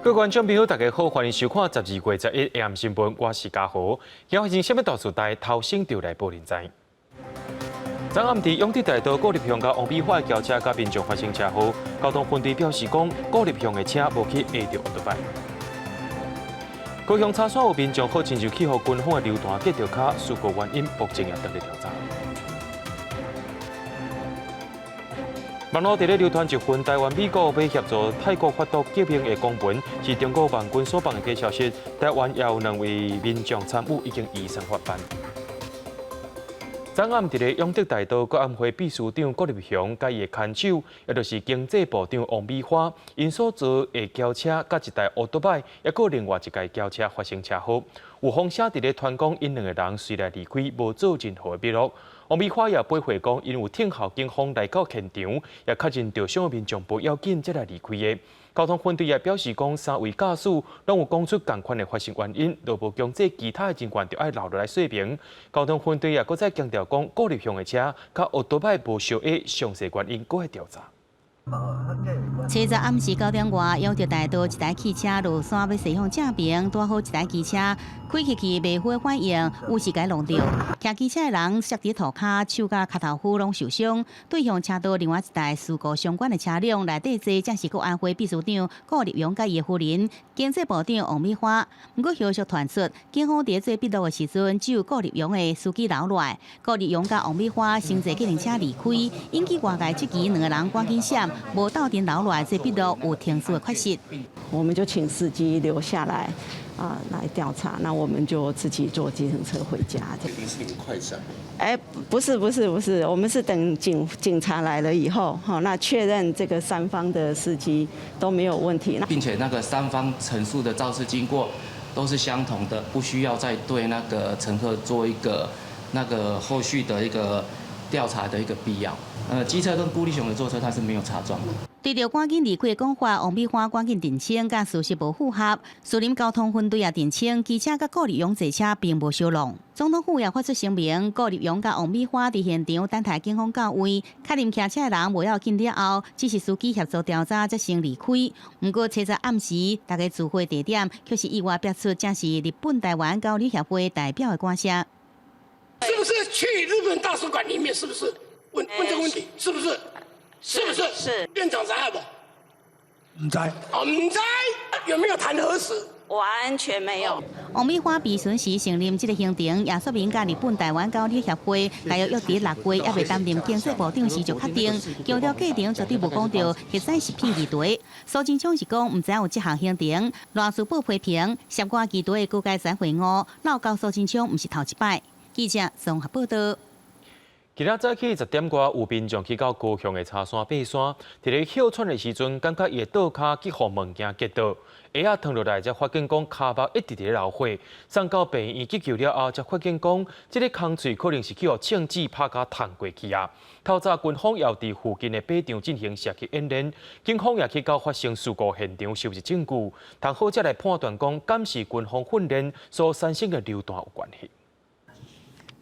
各位觀眾朋友，大家好，歡迎收看12月11 AM 新聞，我是嘉豪。今日發生啥物大事代頭先就來報您知。昨暗佇永德大道顧立雄佮王美花的轎車佮民眾發生車禍，交通分隊表示講，顧立雄的車無去壓著歐多擺。高雄柴山有民眾好親像去予軍方的榴彈擊著跤，事故原因目前也正佇調查。網路佇咧流傳一份台灣美國欲協助泰國發動革命的公文，是中國網軍所放的假消息。台灣也有兩位民眾參與，已經移送法辦。昨暗佇咧永德大道國安會秘書長顧立雄佮伊的牽手，也就是經濟部長王美花，𪜶所坐的轎車佮一台歐多擺，抑閣另外一台轎車發生車禍。有風聲佇咧傳講，𪜶兩个人隨來離開，無做任何的筆錄。王美花也回憶講，𪜶有聽候警方來到現場，也確認著傷的民眾無要緊，才來離開的。交通分隊也表示講，三位駕駛攏有講出仝款的發生原因，若無強制其他的人員，就愛留落來說明。交通分隊也閣再強調講，顧立雄的車佮歐多擺無相挨，詳細原因閣會調查。初十暗時9點外，永德大道一台汽車落山欲駛向正爿，拄好一台機車開入去袂赴反應，有時共挏著。騎機車的人摔佇塗跤，手佮跤頭夫攏受傷。對向車道另外一台事故相關的車輛內底坐，正是國安會秘書長顧立雄佮伊的夫人經濟部長王美花。毋過消息傳出，警方佇做筆錄的時陣，只有顧立雄的司機留落來。顧立雄佮王美花先坐計程車離開，引起外界質疑，兩個人趕緊閃，無鬥陣留落來做筆錄有程序的缺失。我們就請司機留下來啊，來調查。那我們就自己坐計程車回家。一定是你們快閃？哎，不是不是不是，我們是等警察來了以後，好，那確認這個三方的司機都沒有問題。並且那個三方陳述的肇事經過都是相同的，不需要再對那個乘客做一個那個後續的一個調查的一個必要。機車跟顧立雄的座車，它是沒有擦撞的。對著趕緊離開的講法，王美花趕緊澄清，佮事實無符合。士林交通分隊也澄清，機車佮顧立雄坐車並無相挏。總統府也發出聲明，顧立雄佮王美花佇現場等待警方到位，確認騎車的人無要緊了後，只是司機協助調查才先離開。毋過，初十暗時，大家聚會地點卻是意外爆出，正是日本台灣交流協會代表的歌聲。是不是去日本大使館裡面？是不是？問問這個問題，是不是？是不是？是。院長知無？毋知。哦，毋知，有沒有談核實？完全沒有。王美花備詢時承認這个行程，也說明佮日本台灣交流協會大約約佇6月猶未擔任經濟部長時就確定，強調過程絕對無講著核災食品議題。蘇貞昌是講毋知影有這項行程，賴士葆批評涉外議題的高階層會晤，鬧交蘇貞昌毋是頭一擺。記者綜合報道。今仔早起10點外，有民眾去到高雄的柴山爬山，佇咧歇喘的時陣，感覺伊的倒跤去予物件擊到，鞋仔脫落來，才發現講跤目一直佇咧流血，送到病院急救了後，才發現講這个空喙可能是去予槍支拍甲迵過去啊。透早軍方也佇附近的靶場進行射擊演練，警方也去到發生事故現場收集證據，通好才來判斷講，敢是軍方訓練所產生的流彈有關係。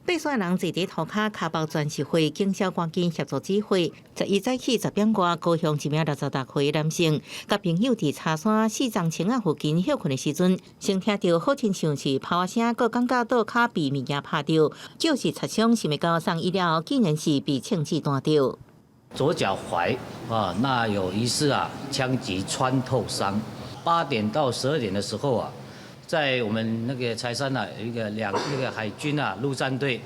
爬山人坐佇塗跤，跤目全是血，警消趕緊協助指揮。11早起10點外，高雄一名66歲男性，佮朋友佇柴山四層村仔附近歇睏的時陣，先聽著好親像是炮聲，閣感覺倒跤被物件拍著，就是擦傷，想欲到送醫了後，竟然是被槍子彈著。左腳踝啊，那有疑似啊槍擊穿透傷。8點到12點的時候啊，在我們那個柴山啊，有一個兩那個海軍啊陸戰隊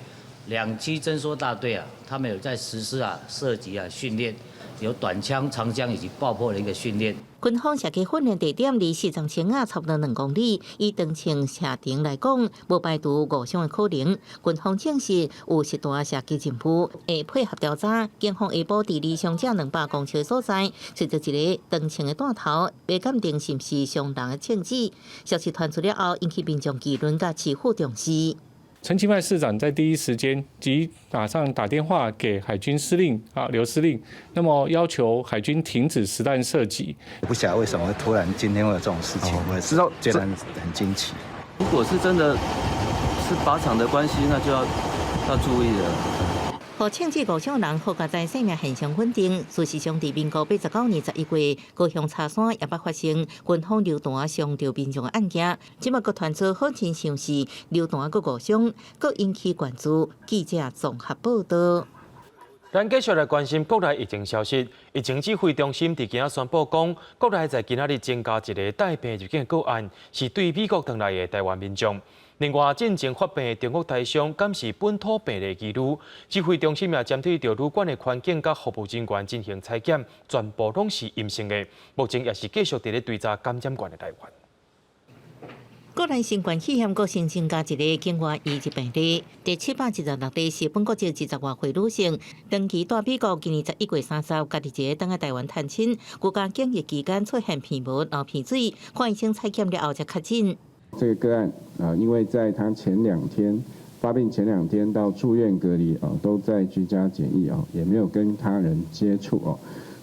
兩棲偵搜大隊啊，他們有在實施啊射擊啊訓練，有短槍、長槍以及爆破的一個訓練。軍方射擊訓練地點離四層村仔差不多2公里，以當前射程來講，無排除誤傷的可能。軍方證實有實彈射擊任務，會配合調查。警方下晡佇離傷者200公尺所在，揣著一个長槍的彈頭，未鑑定是毋是傷人的槍支。消息傳出了後，引起民眾議論佮市府重視。陳其邁市長在第一時間即馬上打電話給海軍司令啊劉司令，那麼要求海軍停止實彈射擊。不曉得為什麼會突然今天會有這種事情，我也是覺得很驚奇。如果是真的是靶場的關係，那就要注意了。予槍擊誤傷人，好佳哉生命現象穩定。事實上，佇民國89年11月，高雄柴山也捌發生軍方榴彈傷著民眾的案件。這擺閣傳出好親像是榴彈閣誤傷，閣引起關注。記者綜合報道。咱繼續來關心國內疫情消息。疫情指揮中心佇今仔宣布講，國內在今仔日增加一个帶病入境的個案，是對美國轉來的台灣民眾。另外，進前發病的中國台商，敢是本土病例疑慮。指揮中心也針對著旅館的環境佮服務人員進行採檢，全部攏是陰性的。目前也是繼續佇咧追查感染源的來源。國內新冠肺炎閣新增加一个境外移入病例，第716例是本國籍20外歲女性，長期蹛美國，今年11月30，家己一个轉來台灣探親，居家檢疫期間出現鼻毛、流鼻水，看醫生採檢了後才確診。這個個案啊，因為在他前兩天發病前兩天到住院隔離啊，都在居家檢疫啊，也沒有跟他人接觸哦，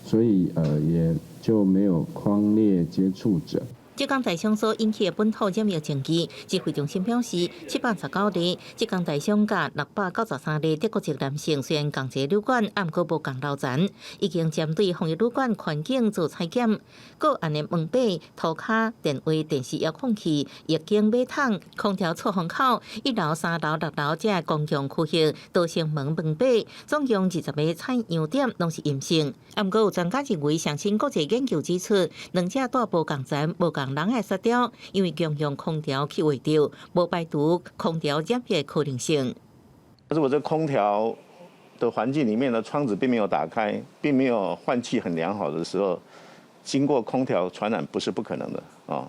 所以也就沒有匡列接觸者。浙江台商所引起的本土染疫證據，指揮中心表示，719例浙江台商佮693例德國籍男性，雖然仝一个旅館，毋過無仝樓層，已經針對防疫旅館環境做採檢，個案的門壁、塗跤、電話、電視遙控器、液晶馬桶、空調出風口、1樓、3樓、6樓這公共區域、逃生門門壁，總共20个採樣點攏是陰性。毋過有專家認為，上新國際研究指出，兩者蹛無仝層、無仝人的雪條，因為共用空調去畫著，無排除空調染疫可能性。如果這空調的環境裡面的窗子並沒有打開，並沒有換氣很良好的時候，經過空調傳染不是不可能的啊。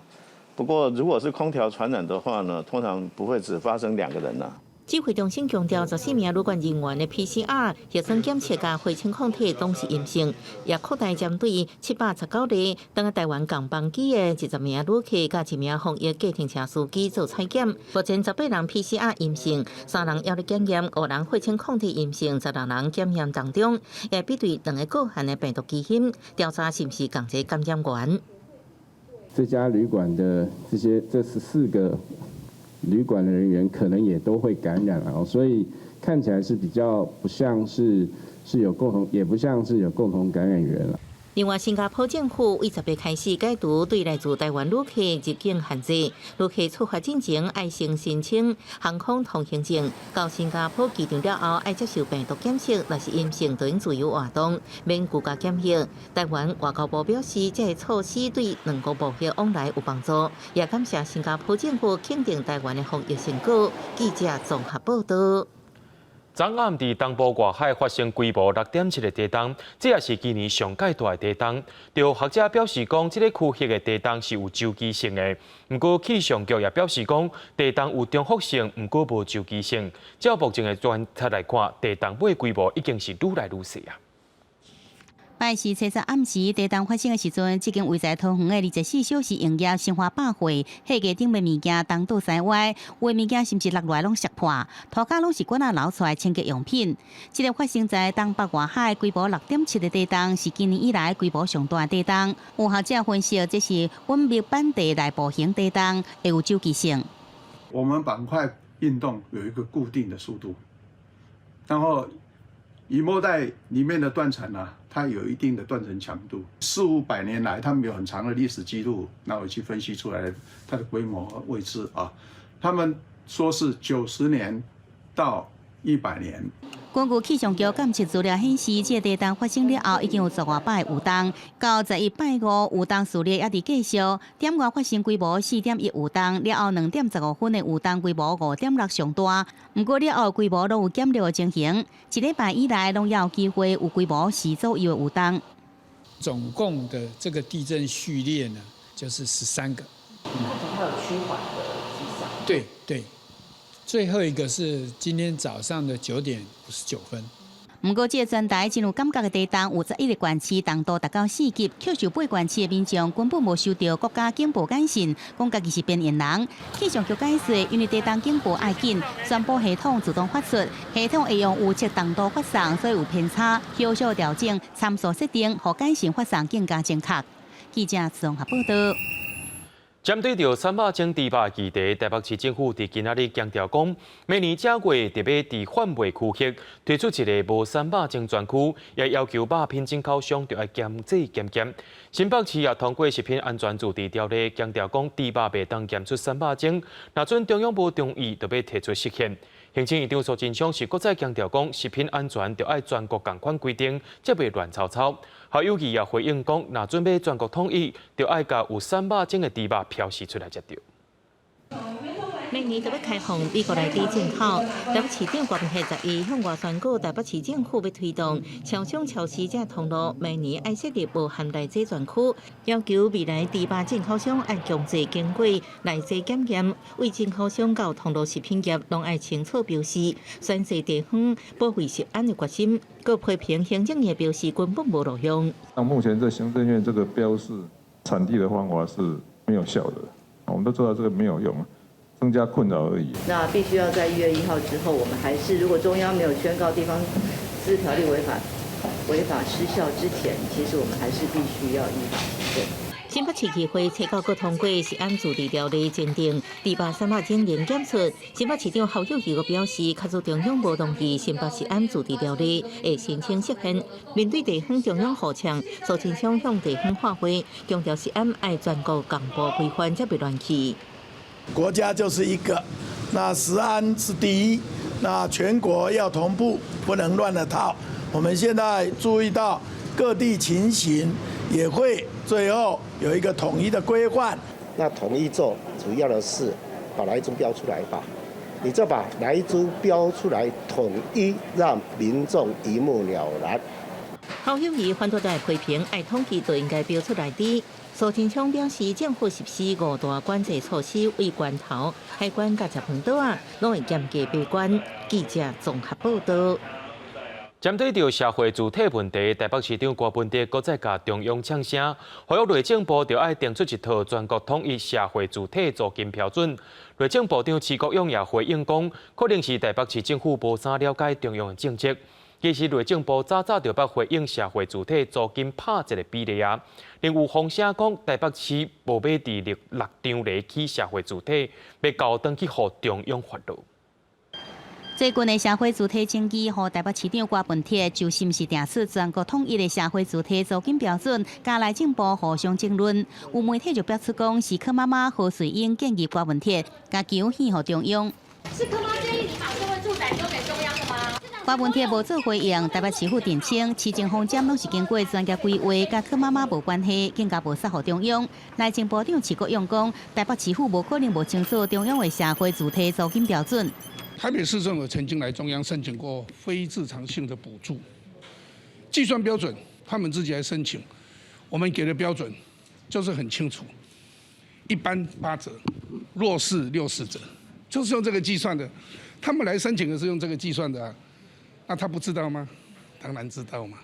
不過如果是空調傳染的話呢，通常不會只發生兩個人啦。指揮中心強調，14名旅館人員的 PCR 核酸檢測佮血清抗體攏是陰性，也擴大針對719例轉來台灣仝班機的20名旅客佮一名防疫計程車司機做採檢。目前18人 PCR 陰性，三人猶咧檢驗，五人血清抗體陰性，16人檢驗當中，也比對兩个個案的病毒基因，調查是毋是仝一个感染源。這家旅館的這些這14個旅館的人員可能也都會感染啊，所以看起來是比較不像是有共同，也不像是有共同感染源了。另外，新加坡政府為10月開始解除對來自台灣旅客入境限制，旅客出發進前愛先申請航空通行證，到新加坡機場了後愛接受病毒檢測，若是陰性，就能自由活動，免居家檢疫。台灣外交部表示，這个措施對兩國貿易往來有幫助，也感謝新加坡政府肯定台灣的防疫成果。記者綜合報道。昨暗佇東部外海發生規模6.7的地動，這也是今年上蓋大的地動。著學者表示講，這个區域的地動是有周期性的。毋過氣象局也表示講，地動有重複性，毋過無周期性。照目前的觀測來看，地動尾規模已經是愈來愈細啊。拜四初十暗時，地動發生的時陣，這間位在桃園的24小時營業新華百貨貨架頂的物件東倒西歪，有的物件甚至落來攏摔破，塗跤攏是滾仔流出來清潔用品。這个發生在東北外海規模6.7的地動，是今年以來規模上大的地動。有學者分析，這是穩密板地內部型地動，會有周期性。我們板塊運動有一個固定的速度，然後隱沒帶裡面的斷層啊，它有一定的斷層強度，四五百年來，他們有很長的歷史記錄，那我去分析出來它的規模和位置啊，他們說是90年到100年。根據氣象局監測資料顯示，這个地動發生了後，已經有十外擺有動，到11拜五有動序列猶佇繼續。點外發生規模4.1有動，了後2點15分的有動規模5.6上大。毋過了後規模攏有減弱的情形，一禮拜以來攏猶有機會有規模4左右的有動。總共的這個地震序列呢，就是13個。它有趨緩的跡象。對對。最後一個是今天早上的9點59分。毋過，這个全台真有感覺的地動，有11個縣市動度達到4級，卻受八縣市的民眾根本無收著國家警報簡訊，講家己是邊緣人。氣象局解釋，因為地動警報愛緊，傳播系統自動發出，系統會用預測動度發送，所以有偏差，小小調整參數設定，予簡訊發送更加正確。記者綜合報道。針對著瘦肉精豬肉議題，台北市政府佇今仔日強調講，明年正月特別佇販賣區域推出一个無瘦肉精專區，也要求肉品進口商著愛強制檢驗。新北市也通過食品安全自治條例，強調講豬肉袂當檢出瘦肉精，若準中央無同意，就欲提出釋憲。行政院長蘇貞昌是閣再強調講，食品安全著愛全國仝款規定，才袂亂糟糟。侯友宜也回應講，若準欲全國統一，著愛共有瘦肉精的豬肉標示出來才對。明年就欲開放美國來豬進口，台北市長郭文憲11向外宣告，台北市政府欲推動超商、超市這通路，明年愛設立無含萊劑專區，要求未來豬肉進口商愛強制經過萊劑檢驗，為進口商到通路食品業攏愛清楚標示，宣示地方保衛食安的決心。閣批評行政院標示根本無路用。那目前在行政院這個標示產地的方法是沒有效的，我們都知道這個沒有用。增加困擾而已。那必須要在1月1號之後，我們還是如果中央沒有宣告地方自治條例違法失效之前，其實我們還是必須要依法行政。新北市議會初九閣通過食安自治條例增訂，豬肉瘦肉精零檢出。新北市長侯友宜閣表示，假使中央無同意新北食安自治條例，會申請釋憲。面對地方中央呼嗆，蘇貞昌向地方喊話，強調食安愛全國共步規範，才袂亂去。國家就是一個，那食安是第一，那全國要同步，不能亂了套。我們現在注意到各地情形，也會最後有一個統一的規範。那統一做，主要的是把萊豬標出來吧。你就把萊豬標出來，統一讓民眾一目了然。侯友宜反對來批評，愛統計就應該標出來的。蘇貞昌表示，政府實施五大管制措施，對關頭、海關佮食飯桌仔，攏會嚴格把關。記者綜合報道。針對著社會住宅問題，台北市長柯文哲閣再共中央嗆聲，呼籲內政部著愛定出一套全國統一社會住宅租金標準。內政部長徐國勇也回應講，可能是台北市政府無啥了解中央的政策。其實內政部早早就捌回應社會住宅租金拍折的比例啊，另有風聲講台北市無欲佇六張犁起社會住宅，欲交轉去予中央發落。最近的社會住宅爭議，予台北市長柯文哲就是毋是定出全國統一的社會住宅租金標準，佮內政部互相爭論。有媒體就表示講，是柯媽媽何瑞英建議柯文哲共球獻予中央。是柯媽建議你把社會住宅丟給中央的嗎？柯文哲無做回應，台北市府澄清，市政方針攏是經過專業規劃，佮柯媽媽無關係，更加無殺予中央。內政部長徐國勇講，台北市府無可能無清楚中央的社會住宅租金標準。台北市政府曾經來中央申請過非自償性的補助，計算標準他們自己來申請，我們給的標準就是很清楚，一般8折，弱勢64折，就是用這個計算的。他們來申請的是用這個計算的啊，那他不知道嗎？當然知道嘛。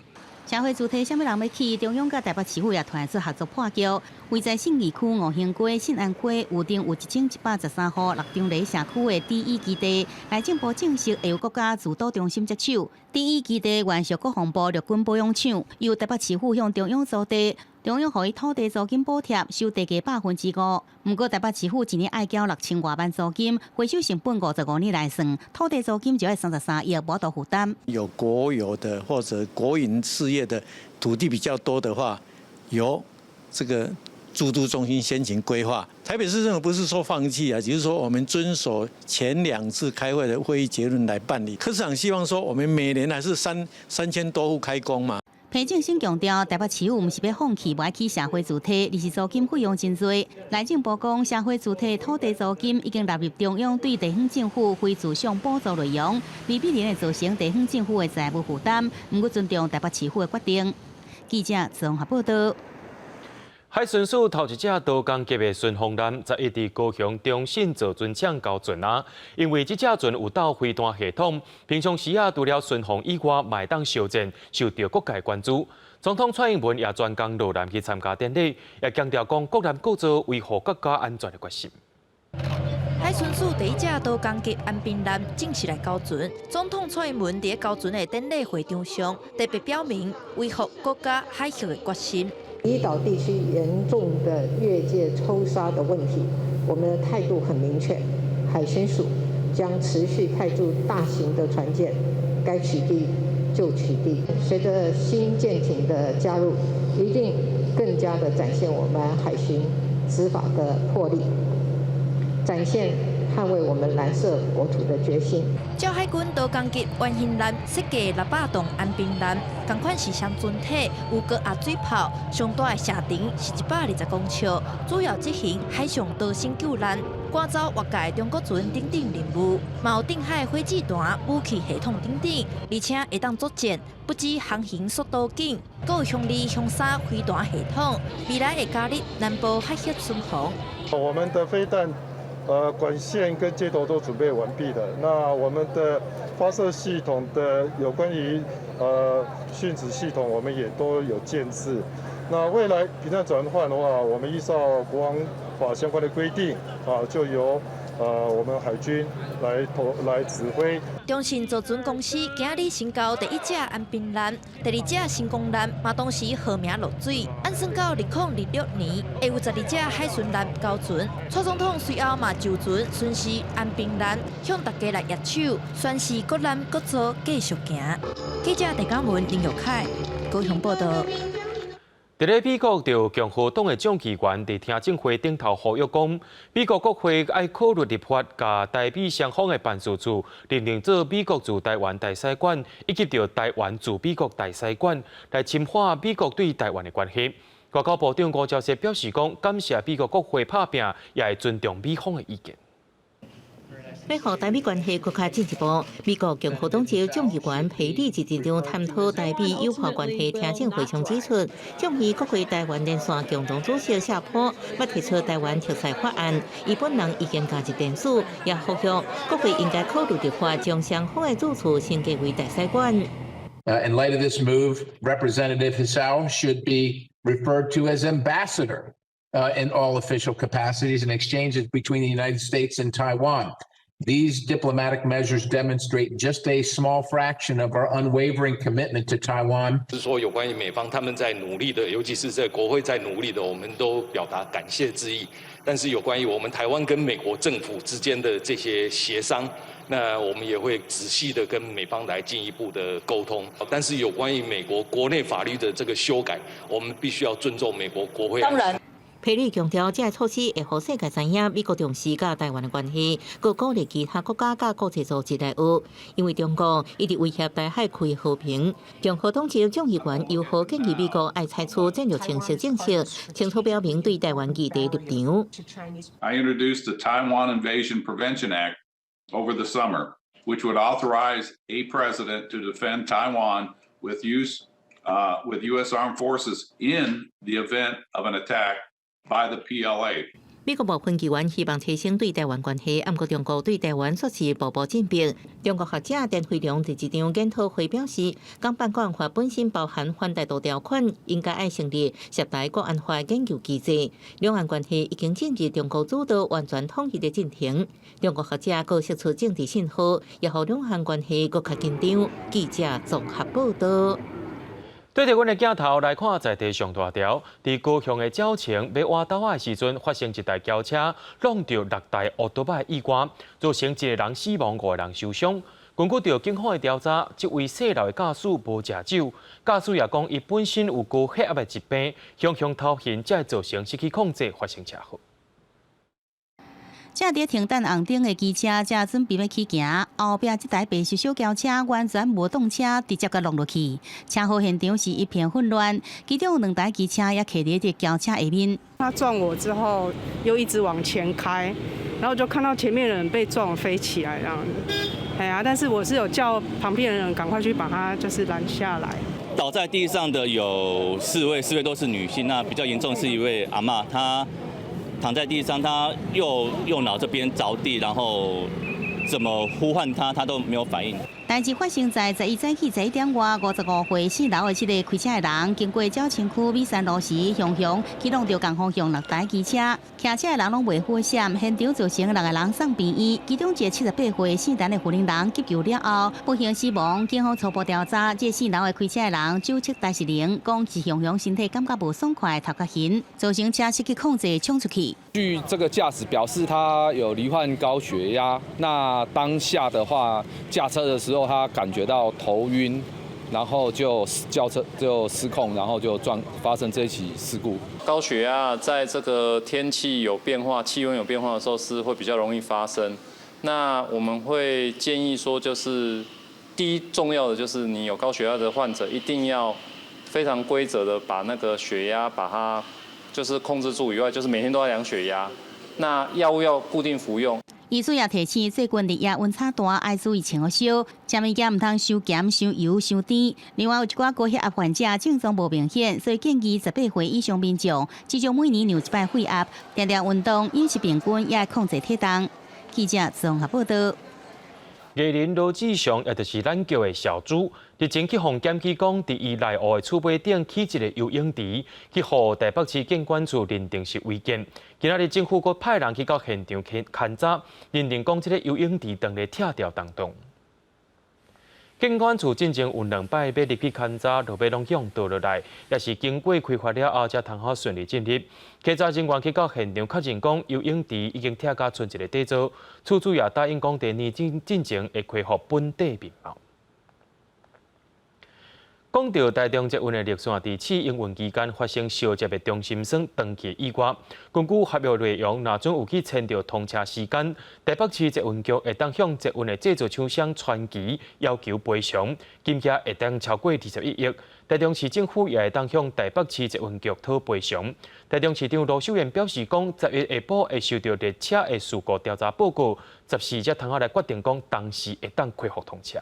社會住宅啥物人欲起？中央佮台北市府也傳出合作破局。位在信義區吳興街、信安街有定有1113戶六張犁社區的第一基地，內政部證實會由國家住都中心接手。第一基地原屬國防部陸軍保養廠，由台北市府向中央租地，中央予伊土地租金補貼，收地價5%。毋過台北市府一年愛繳6000外萬租金，回收成本55年來算，土地租金就愛33億，無法度負擔。有國有的或者國營事業的土地比較多的話，由這個住都中心先行規劃。台北市政府不是說放棄啊，只是說我們遵守前兩次開會的會議結論來辦理。柯市長希望說，我們每年還是3000多戶開工嘛。彭正新強調，台北市府毋是欲放棄無愛起社會住宅，而是租金費用真濟。內政部講，社會住宅土地租金已經納入中央對地方政府非住商補助內容，未必然會造成地方政府的財務負擔。毋過尊重台北市府的決定。記者綜合報道。海巡署頭一隻刀工級的巡防艦，11佇高雄中信造船廠交船啊。因為這隻船有鬥飛彈系統，平常時啊除了巡防以外，嘛會當相戰，受到各界關注。總統蔡英文也專工落南去參加典禮，也強調講國艦國造維護國家安全的決心。海巡署第一隻刀工級安平艦正式來交船，總統蔡英文佇交船的典禮會場上特別表明維護國家海域的決心。離島地區嚴重的越界抽沙的問題，我們的態度很明確，海巡署將持續派駐大型的船艦，該取締就取締。隨着新艦艇的加入，一定更加的展現我們海巡執法的魄力，展現捍衛我們藍色國土的決心。照海軍刀工級原型艦設計600噸安平艦，仝款是雙船體，有高壓水炮，上大的射程是120公尺，主要執行海上逃生救難、趕走越界中國船等等任務。嘛有近海火箭彈武器系統等等，而且會當作戰，不止航行速度緊，閣有雄二、雄三飛彈系統，未來會加入南部海峽巡防。我們的飛彈，管線跟接頭都準備完畢了。那我們的發射系統的有關於訊止系統，我們也都有建置。那未來平戰轉換的話，我們依照國防法相關的規定，啊，就由我們海軍來投來指揮。中信造船公司今日成交第一隻安平艦，第二隻成功艦嘛同時號名落水。按算到2026年，會有12隻海巡艦交船。蔡總統隨後嘛就船巡視安平艦，向大家來挹手，宣示國艦國造繼續行。記者鄭嘉文、林玉凱高雄報道。佇咧美國，著共和黨的眾議員佇聽證會頂頭呼籲講，美國國會愛考慮立法，共台美雙方的辦事處認定做美國駐台灣大使館，以及著台灣駐美國大使館，來深化美國對台灣的關係。外交部長吳釗燮表示講，感謝美國國會拍拚，也會尊重美方的意見。欲予台美關係閣較進一步，美國共和黨籍眾議員皮利佇一場探討台美友好關係聽證會上指出，眾議國會台灣連線共同主席謝波捌提出台灣特使法案，伊本人已經加入聯署，也呼籲國會應該考慮立法將雙方的駐處升格為大使館。 In light of this move, Representative Hsiao should be referred to as ambassador in all official capacities and exchanges between the United States and Taiwan. These diplomatic measures demonstrate just a small fraction of our unwavering commitment to Taiwan. 是說有關於美方他們在努力的，尤其是在國會在努力的，我們都表達感謝之意。但是有關於我們台灣跟美國政府之間的這些協商，那我們也會仔細的跟美方來進一步的溝通。但是有關於美國國內法律的這個修改，我們必須要尊重美國國會。當然。皮利強調，這个措施會予世界知影美國重視佮台灣的關係，閣鼓勵其他國家佮國際組織來學。因為中國一直威脅台海區和平。共和黨籍眾議員尤何建議美國愛採取戰略清晰政策，清楚表明對台灣議題立場。 I introduced the Taiwan Invasion Prevention Act over the summer, which would authorize a president to defend Taiwan with U.S. armed forces in the event of an attack by the PLA. 美國部分議員希望提升對台灣關係，毋過中國對台灣卻是步步進逼。中國學者田飛龍佇一場研討會表示，港版國安法本身包含反台獨條款，應該愛成立涉台國安法研究機制。兩岸關係已經進入中國主導完全統一的進程。中國學者閣釋出政治信號，也予兩岸關係閣較緊張。記者綜合報道。對著阮的鏡頭來看，在地上大條，佇高雄的鳥情欲挖豆仔的時陣，發生一台轎車挵著六台烏多仔的意外，造成一个人死亡，五个人受傷。根據著警方的調查，這位姓劉的駕駛無食酒，駕駛也講伊本身有高血壓的疾病，雄雄頭眩才會造成失去控制，發生車禍。正佇停等紅燈的機車正準備欲起行，後壁這台白色小轎車完全無擋車，直接共挵落去。車禍現場是一片混亂，其中兩台機車也徛佇這轎車下面。他撞我之後，又一直往前開，然後就看到前面的人被撞飛起來這樣子。哎呀，但是我是有叫旁邊的人趕快去把他就是攔下來。倒在地上的有四位，四位都是女性。那比較嚴重是一位阿嬤，她躺在地上，她右腦這邊着地，然後怎麼呼喚他，他都沒有反應。代誌發生在11早起11點外，55歲姓劉的這個開車的人，經過鳥清區米山路時，雄雄去挵著仝方向六台機車，騎車的人攏袂好閃，現場造成六個人送病院，其中一個78歲姓陳的婦人人急救了後不幸死亡。警方初步調查，這個姓劉的開車的人酒測代是零，講是雄雄身體感覺無爽快，頭殼暈，造成車失去控制衝出去。據這個駕駛表示，他有罹患高血壓。那當下的話，駕車的時候他感覺到頭暈，然後就轎車就失控，然後就撞發生這起事故。高血壓在這個天氣有變化、氣溫有變化的時候，是會比較容易發生。那我們會建議說，就是第一重要的就是你有高血壓的患者，一定要非常規則的把那個血壓把它就是控制住以外，就是每天都要量血壓。那藥物要固定服用。醫師也提醒，最近日夜溫差大，愛注意穿予少，食物件毋通傷鹹、傷油、傷甜。另外，有一寡高血壓患者症狀無明顯，所以建議18歲以上民眾至少每年量一擺血壓，定定運動，飲食平均，也會控制體重。記者綜合報道。藝人羅志祥，也就是咱叫的小豬，日前去予檢舉講，佇伊內湖的厝尾頂起一个游泳池，去予台北市建管處認定是違建。今仔日政府閣派人去到現場去勘查，認定講這个游泳池當咧拆掉當中。建管處進前有兩擺欲入去勘查，落尾攏予擋落來，也是經過開發了後，才通好順利進入。稽查人員去到現場確認講，游泳池已經拆甲賰一个底座，厝主也答應講，第二年進前會恢復本底面貌。講到台中捷運的綠線，佇試營運期間發生相接的中心線斷去意外。根據合約內容，若準有去延著通車時間，台北市捷運局會當向捷運的製造廠商傳奇要求賠償，金額會當超過21億。台中市政府也會當向台北市捷運局討賠償。台中市長盧秀燕表示講，11下晡會收到列車的事故調查報告，14才通好來決定講當時會當恢復通車。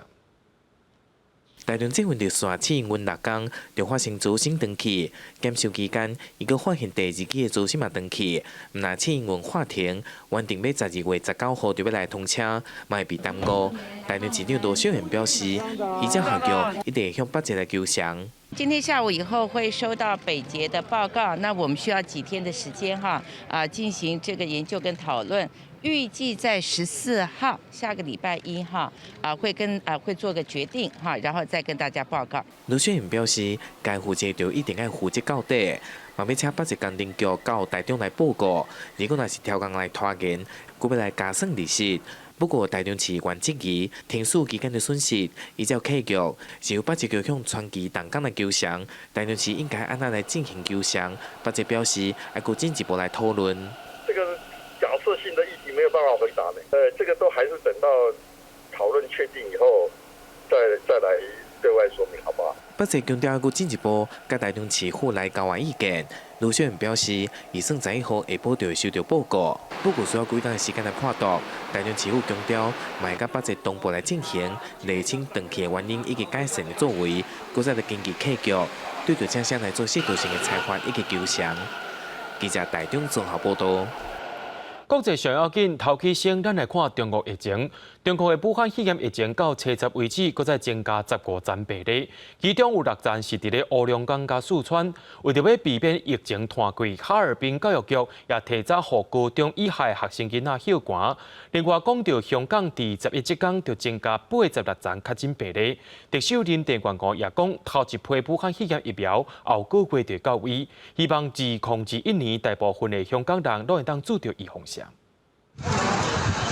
台中捷運綠線試營運六工，就發生軸心斷去。檢修期間，伊閣發現第二支的軸心嘛斷去，毋但試營運喊停，原定欲12月19號就欲來通車，嘛會被耽誤。台中市長盧秀燕表示，依照合約，一定會向北捷來求償。今天下午以後會收到北捷的報告，那我們需要幾天的時間哈啊進行這個研究跟討論。預計在14號，下個禮拜一哈啊會跟啊會做個決定哈，然後再跟大家報告。盧秀燕表示，該負責就一定愛負責到底，嘛欲請北捷工程局到台中來報告。如果若是超工來拖延，閣欲來加算利息。不過台中市原質疑停駛期間的損失，依照契約是由北捷局向傳奇動工來求償，台中市應該按怎來進行求償？北捷表示，愛閣進一步來討論。這個假設性的議題沒有辦法回答呢。這個都還是等到討論確定以後，再來對外說明，好不好？北捷強調，閣進一步佮台中市府來交換意見。盧秀燕表示，預算11號下晡就會收到報告，不過需要幾工的時間來判斷。台中市府強調，嘛會佮北捷同步來進行釐清斷去的原因以及改善的作為，閣再來根據契約對著廠商來做適度性的裁罰以及求償。記者台中綜合報道。國際上要緊，頭起先，咱來看中國疫情。中國的武漢肺炎疫情到初十為止，閣再增加15人病例，其中有六人是佇咧烏龍江佮四川。為著欲避免疫情拖開，哈爾濱教育局也提早予高中以下的學生囡仔歇寒。另外，講到香港，佇11這工就增加86人確診病例。特首林鄭月娥也講，頭一批武漢肺炎疫苗後個月就到位，希望2021年大部分的香港人攏會當注著預防針。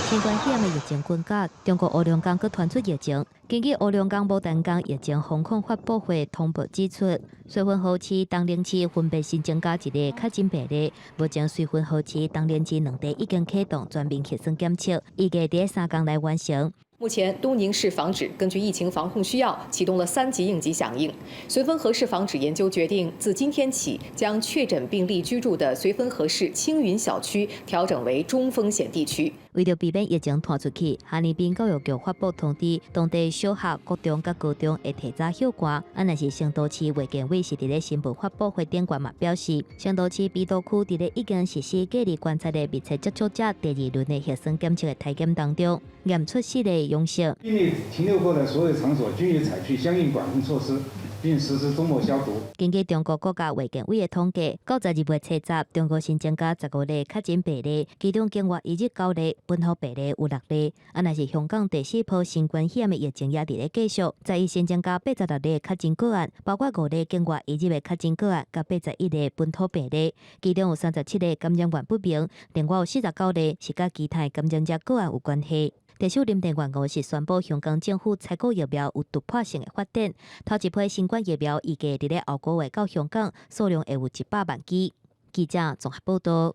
新冠肺炎的疫情滾加，中國烏龍江閣傳出疫情。根據烏龍江牡丹江疫情防控發布會通報指出，綏芬河市、東寧市分別新增加一个確診病例。目前綏芬河市、東寧市兩地已經啟動全面核酸檢測，預計佇3工內完成。目前，東寧市防指根據疫情防控需要，啟動了三級應急響應。綏芬河市防指研究決定，自今天起，將確診病例居住的綏芬河市青雲小區調整為中風險地區。為著避免疫情傳出去，哈爾濱教育局發布通知，當地小學、國中佮高中會提早休館。啊，若是成都市衛健委是佇咧新聞發布會頂懸嘛表示，成都市郫都區佇咧已經實施隔離觀察的密切接觸者第二輪的核酸檢測的篩檢當中，驗出四例陽性。病例停留過的所有場所均已採取相應管控措施，並實施終末消毒。根據中國國家衛健委的統計，到12月70，中國新增加15例確診病例，其中境外移入九例，本土病例有六例。啊，若是香港第四波新冠肺炎的疫情也佇咧繼續，11新增加86例確診個案，包括五例境外移入的確診個案，佮81例本土病例，其中有37個感染源不明，另外有49例是佮其他感染者個案有關係。特首林鄭月娥是宣布香港政府採購疫苗有突破性的發展，頭一批新冠疫苗預計佇咧後個月到香港，數量會有100萬劑。記者綜合報道。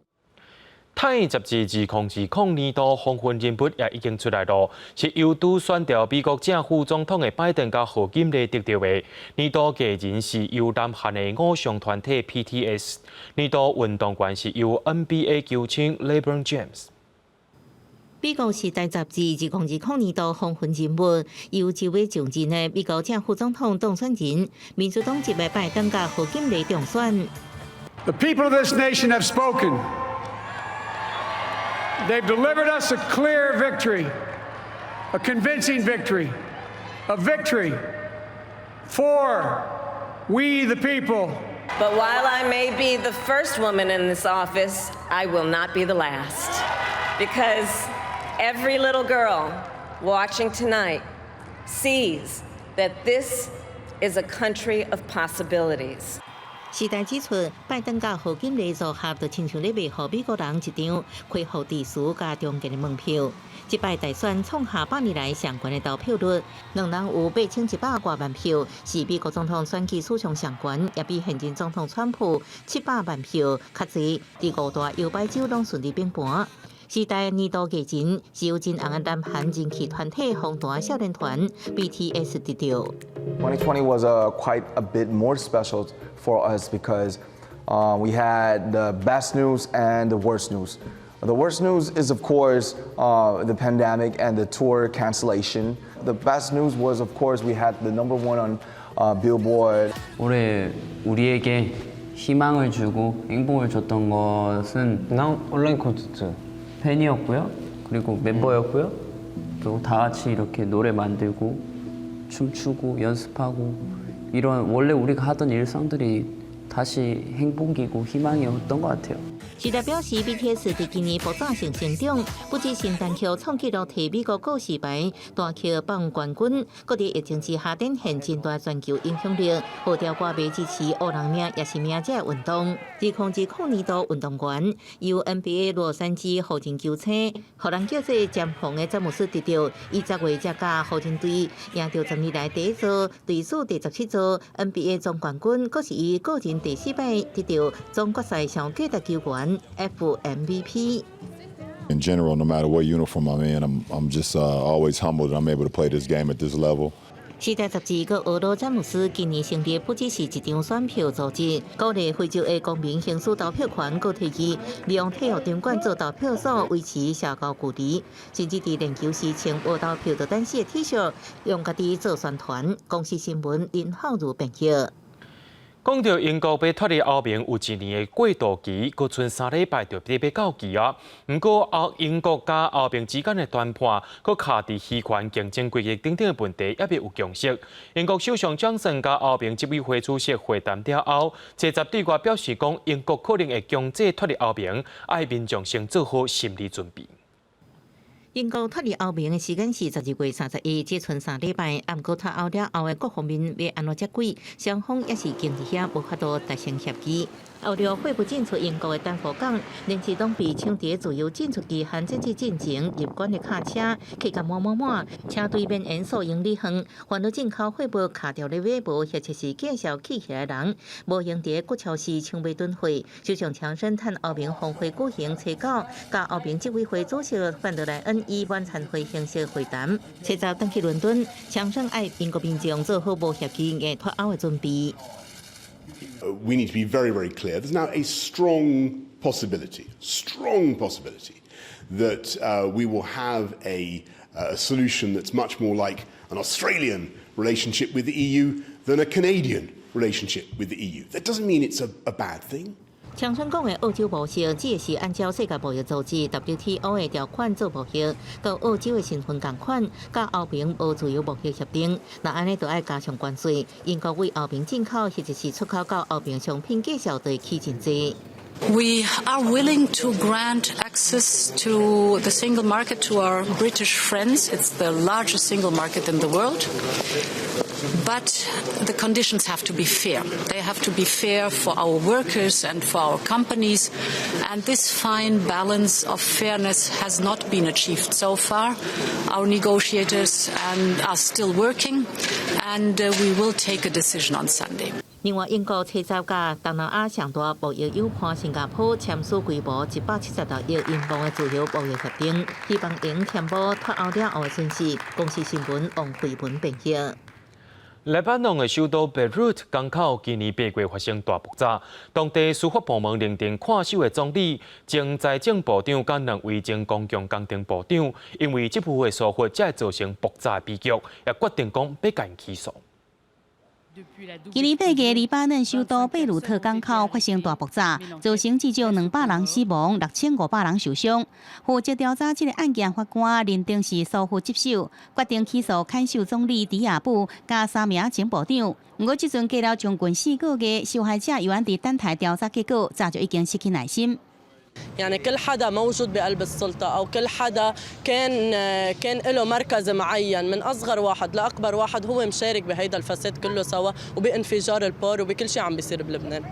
泰雜誌2020年度風雲人物也已經出來囉，是由拄選著美國正副總統的拜登佮賀錦麗得著的。年度藝人是由南韓的偶像團體 BTS，年度運動員是由 NBA 球星 LeBron James。美國時代雜誌2020年度風雲人物，由這位上任的美國正副總統當選人，民主黨籍的拜登佮賀錦麗當選。 The people of this nation have spoken. They've delivered us a clear victory, a convincing victory, a victory for we the people. But while I may be the first woman in this office, I will not be the last. Because every little girl watching tonight sees that this is a country of possibilities. 時代指出，拜登佮賀錦麗組合就親像咧賣予美國人一張恢復秩序佮重建的門票。這擺大選創下100年來上懸的投票率，兩人有8100外萬票，是美國總統選舉史上上懸，也比現任總統川普700萬票較濟。佇五大搖擺州攏順利平盤。時代年度藝人是由真紅的南韓人氣團體防彈少年團 BTS 得著。 2020 was quite a bit more special for us because we had the best news and the worst news. The worst news is, of course, the pandemic and the tour cancellation. The best news was, of course, we had the number one on Billboard. 올해 우리에게 희망을 주고 행복을 줬던 것은 난 온라인 콘서트 팬이었고요. 그리고 멤버였고요. 그리고 다 같이 이렇게 노래 만들고 춤추고 연습하고 이런 원래 우리가 하던 일상들이 다시 행복이고 희망이었던 것 같아요. 時代表示，BTS 佇今年爆炸性成長，不止新單曲創紀錄提美國告示牌單曲榜冠軍，閣佇疫情之下展現真大全球影響力，號召歌迷支持烏人命也是命這個運動。2020年度運動員由 NBA 洛杉磯湖人球星，予人叫做詹皇的詹姆斯得著，伊10月才佮湖人隊贏著10年來第一座，隊史第17座 NBA 總冠軍，閣是伊個人第四擺得著總決賽上價值球員 FMVP。 In general, no matter what uniform I'm in, I'm just always humbled that I'm able to play this game at this level. 時代雜誌閣呵咾詹姆斯今年成立不只是一張選票組織，鼓勵非洲的公民行使投票權，閣提議利用體育場館做投票所，維持社交距離，甚至佇練球時穿無投票就等死的 T 恤，用家己做宣傳。公視新聞林浩如編譯。講到英國欲脫離歐盟有一年的過渡期，閣賰3禮拜就欲到期啊。毋過歐英國佮歐盟之間的談判，閣卡佇漁權競爭規則等等的問題，猶未有共識。英國首相強生佮歐盟執委會主席會談了後，初十對外表示講，英國可能會強制脫離歐盟，愛民眾先做好心理準備。英國脫離歐盟的時間是12月31，只賰3禮拜。毋過脫歐了後的各方面欲按怎接軌，雙方也是堅持遐無法度達成協議。後來貨物進出英國的丹佛港，連日攏被搶佇自由進出期限截止進前入關的卡車，客甲滿滿滿，車隊綿延數英里遠，煩惱進口貨物卡著咧尾部，或者是介紹去起來人，無閒佇骨超市搶買囤貨。首相強生趁歐盟峰會舉行初九，佮歐盟執委會主席范德萊恩以晚餐會形式會談。初十轉去倫敦，強生愛英國民眾做好無協議硬脫歐的準備。 We need to be very, very clear. There's now a strong possibility, strong possibility, that we will have a solution that's much more like an Australian relationship with the EU than a Canadian relationship with the EU. That doesn't mean it's a bad thing. 強生講的澳洲模式，指的是按照世界貿易組織 WTO 的條款做貿易，佮澳洲的身份仝款，佮歐盟無自由貿易協定，若按呢就愛加上關稅。英國對歐盟進口或者是出口到歐盟商品價數就會起真濟。 We are willing to grant access to the single market to our British friends. It's the largest single market in the world. But the conditions have to be fair. They have to be fair for our workers and for our companies. And this fine balance of fairness has not been achieved so far. Our negotiators are still working, and we will take a decision on Sunday. 另外，英國初十佮東南亞上大貿易友伴新加坡簽署規模176億英鎊的自由貿易協定，希望能填補脫歐了後的損失。公視新聞王慧文編譯。黎巴嫩的首都貝魯特港口今年8月發生大爆炸，當地司法部門認定看守的總理、前財政部長佮兩位前公共工程部長，因為這部分疏忽，才會造成爆炸的悲劇，也決定講欲共𪜶起訴。今年8月，黎巴嫩首都貝魯特港口發生大爆炸，造成至少200人死亡，6500人受傷。負責調查這个案件法官認定是疏忽職守，決定起訴看守總理迪亞布佮三名前部長。毋過，這陣過了將近4個月，受害者猶原佇等待調查結果，早就已經失去耐心。 يعني كل حدا موجود بقلب السلطة أو كل حدا كان له مركز معين من أصغر واحد لأكبر واحد هو مشارك بهيدا الفساد كله سوا وبانفجار ال port وبكل شيء عم بيصير بلبنان。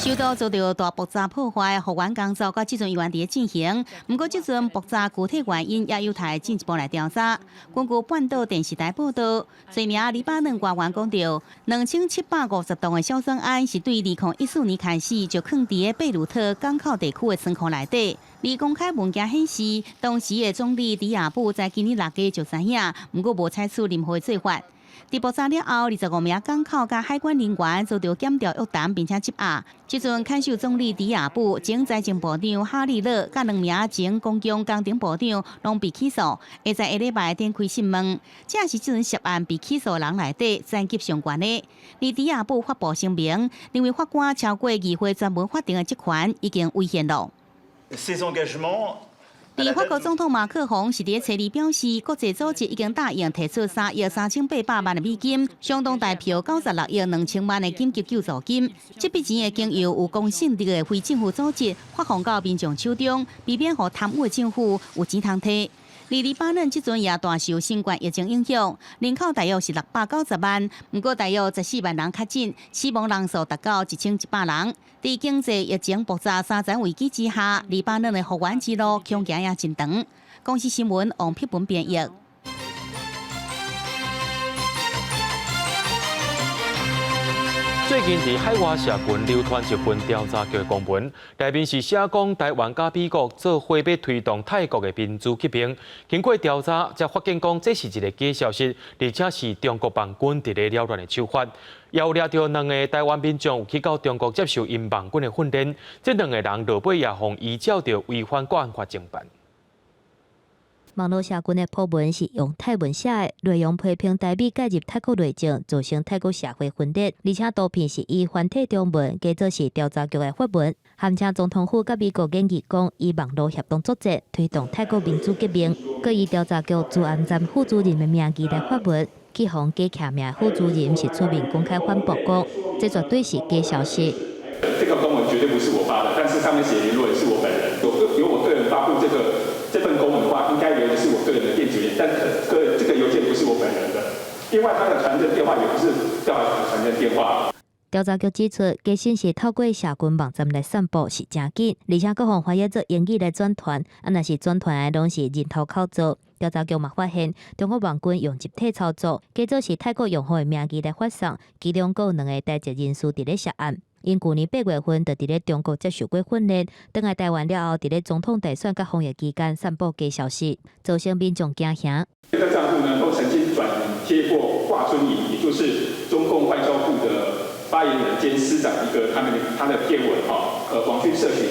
首都遭著大爆炸破壞，復原工作到這陣猶原佇咧進行。毋過，這陣爆炸具體原因也有待進一步來調查。根據半島電視台報導，濟名黎巴嫩官員講著，2750噸的硝酸銨是對2014年開始就囥佇咧貝魯特港口地區的倉庫內底。而公開文件顯示，當時的總理迪亞布在今年6月就知影，毋過無採取任何做法。佇爆炸了後，25名港口佮海關人員遭著檢調約談，並且緝押。這陣看守總理迪亞布、前財政部長哈利勒佮兩名前公共工程部長攏被起訴，會在下禮拜展開訊問。這是這陣涉案被起訴人內底層級上懸的。而迪亞布發布聲明，認為法官超過議會專門法定的職權，已經違憲了。佇法國總統馬克宏是佇初二表示，國際組織已經答應提出3億3800萬的美金，相當台票96億2000萬的緊急救助金。這筆錢會經由有公信力的非政府組織發放到民眾手中，避免予貪污的政府有錢通提。而黎巴嫩這陣也大受新冠疫情影響，人口大約是690萬，毋過大約14萬人確診，死亡人數達到1100人。佇經濟疫情爆炸三層危機之下，黎巴嫩的復原之路恐驚也真長。公視新聞王碧文編譯。最近佇海外社群流傳一份調查局的公文，內面是寫講台灣佮美國做伙欲推動泰國的民主革命。經過調查，才發現講這是一个假消息，而且是中國網軍佇咧擾亂的手法。也有掠著兩个台灣民眾有去到中國接受𪜶網軍的訓練，這兩个人落尾也予依照著違反國安法偵辦。網路社群的鋪文是用泰文寫的，內容批評台美介入泰國內政，造成泰國社會分裂。而且圖片是以繁體中文，假做是調查局的發文，含稱總統府佮美國研議講，以網路協同作戰，推動泰國民主革命。閣以調查局治安站副主任的名義來發文，去予假簽名副主任是出面公開反駁講，這絕對是假消息。這個公文絕對不是我發的，但是上面寫聯絡人是我本人，由我個人發布這份公文的話，應該留的是我個人的電子郵件，但這個郵件不是我本人的。另外，他的傳真電話也不是調查局的傳真電話。調查局指出，假信是透過社群網站來散布，是誠緊，而且閣予翻譯做英語來轉傳，啊，若是轉傳的攏是人頭口做。調查局嘛發現，中國網軍用集體操作，假做是泰國用戶的名義來發送，其中閣有兩个台籍人士佇咧涉案。𪜶舊年8月份就佇咧中國接受過訓練，轉來台灣了後，佇咧總統大選佮防疫期間散布假消息，造成民眾驚嚇。這個帳戶呢，都曾經轉貼過華春瑩，也就是中共外交部的發言人兼司長一個他們的他的貼文哈，網軍社群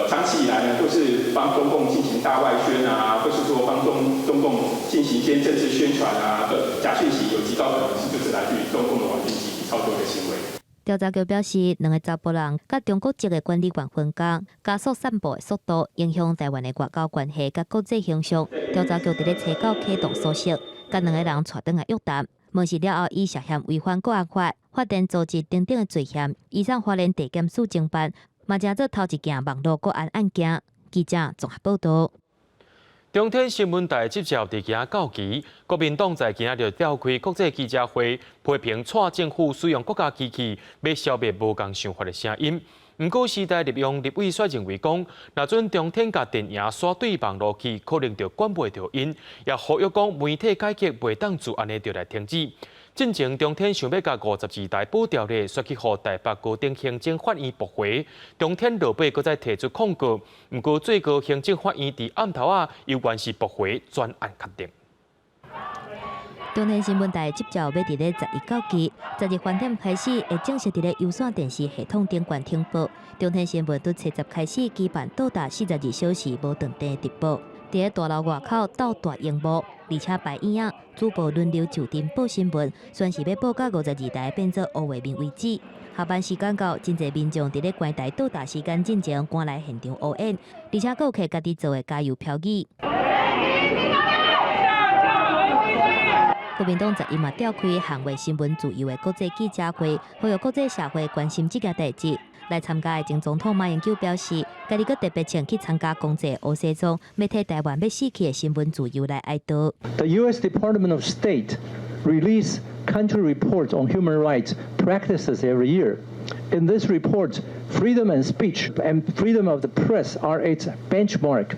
長期以來呢，都是幫中共進行大外宣啊，或是說幫中共進行一些政治宣傳啊的假訊息，有極高可能是就是來自於中共的網軍集體操作的行為。調查局表示，兩个查埔人佮中國籍的管理員分工，加速散布的速度，影響台灣的外交關係佮國際形象。調查局佇咧初九啟動搜索，共兩个人帶轉來約談，問訊了後，以涉嫌違反國安法、發電組織等等的罪嫌，移送花蓮地檢署偵辦，嘛成做頭一件網路國安案件。記者綜合報導。中天新聞台執照佇今仔到期，國民黨在今仔日召開國際記者會，批評蔡政府使用國家機器欲消滅無仝想法的聲音。毋過時代力量立委卻認為講，若準中天共電影徙對網路去，可能就管袂著𪜶，也呼籲講媒體改革袂當就按呢就來停止。進前中天想欲共52台保條例煞去予台北高等行政法院駁回，中天落尾閣再提出抗告，毋過最高行政法院佇暗頭仔猶原是駁回全案確定。中天新聞台執照欲佇咧11到期，10日翻點開始會正式佇咧有線電視系統頂懸停播。中天新聞對初十開始舉辦長達42小時無斷電直播，佇咧大樓外口鬥大螢幕，而且擺椅仔，主播輪流就陣報新聞，宣示欲報到52台變做烏畫面為止。下班時間到，真濟民眾佇咧關台到達時間進前趕來現場応援，而且閣有摕家己做的加油標語。國民黨11嘛召開捍衛新聞自由的國際記者會，呼籲國際社會關心這件代誌。來參加的前總統馬英九表示，家己閣特別穿去參加公祭烏西裝，欲替台灣欲死去的新聞自由來哀悼。 The U.S. Department of State release country reports on human rights practices every year. In this report, freedom and speech and freedom of the press are its benchmark.